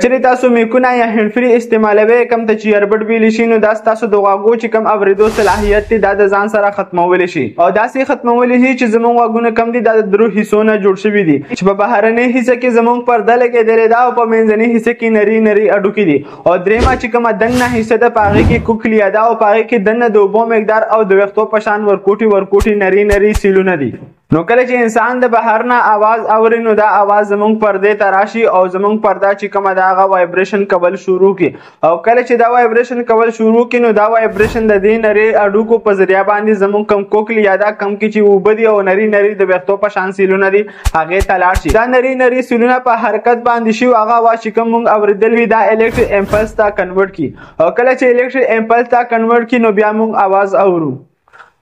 چیرې تاسو میکونه یا هینډفري استعمالوئ کوم ته چې ایربډ ویلی شي، نو دا ستاسو د غوږو چې کوم اورېدو صلاحیت دی دا د ځان سره ختمولی شي، او داسې ختمولی شي چې زموږ غوږونه کم دي دا د درو حصو نه جوړ شوي دي، چې په بهرنۍ حصه کې زموږ پرده لګېدلې ده او په منځنۍ حصه کې نری نری هډوکي دي، او درېیمه چې کومه دننه حصه ده په هغې کې کوکلیا ده، او په هغې کې دننه د اوبو مقدار او د ویښتو په شان ورکوټي ورکوټي نری نری سیلونه دي. نو کله چې انسان د بهر نه اواز اوري نو دا اواز زمونږ پردې ته راشي او زمونږ پرده چې کومه ده هغه وایبریشن کول شروع کړي، او کله چې دا وایبریشن کول شروع کړي نو دا وایبریشن د دې نری هډوکو په ذریعه باندې زمونږ کم کوکلیا ده، کم کې چې اوبه دي او نری نری د ویښتو په شان سیلونه دي هغې ته لاړ شي. دا نری نری سیلونه په حرکت باندې شي او هغه اواز چې کوم مونږ اورېدل وي دا الکتریک امپلس ته کنورټ کړي، او کله چې الکتریک امپلس ته کنورټ کړي نو بیا مونږ اواز اورو.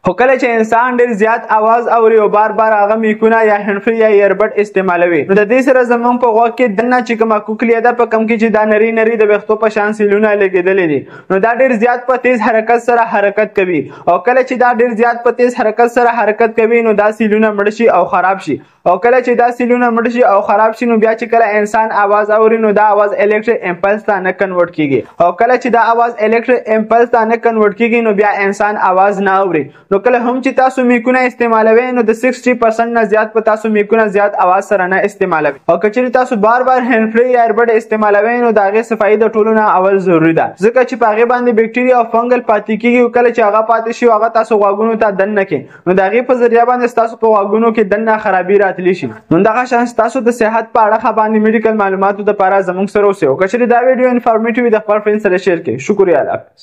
خو کله چې انسان ډیر زیات اواز اوري او بار بار هغه میکونه یا هینډفري یا ایربډ استعمالوي نو د دې سره زمونږ په غوږ کې دننه چې کومه کوکلیا ده په کوم کې چې دا نری نری د ویښتو په شان سیلونه لګېدلې دي نو دا ډیر زیات په تیز حرکت سره حرکت کوي، او کله چې دا ډیر زیات په تیز حرکت سره حرکت کوي نو دا سیلونه مړ شي او خراب شي، او کله چې دا سیلونه مړ شي او خراب شي نو بیا چې کله انسان اواز اوري نو دا اواز الکتریک امپلس ته نه کنورټ کیږي، او کله چې دا اواز الکتریک امپلس ته نه کنورټ کیږي نو بیا انسان اواز نه اوري. نو کله هم چې تاسو میکونه استعمالوئ نو د 60% نه زیات په تاسو میکونه زیات اواز سره نه استعمالوئ، او که چیرې تاسو بار بار هینډفري یا ایربډ استعمالوئ نو د هغې صفایي د ټولو نه اول ضروري ده، ځکه چې په هغې باندې بکټریا او فنګل پاتې کیږي، او کله چې هغه پاتې شي هغه تاسو غوږونو ته دننه کړي نو د هغې په ذریعه باندې ستاسو په غوږونو کې دننه خرابي راتلی شي. نو دغه شان ستاسو د صحت په اړه باندې میډیکل معلوماتو لپاره زموږ سره اوسئ، او که چیرې دا ویډیو انفارمیټیو وي د خپل فرند سره شیر کړئ. شکریه، الله حافظ.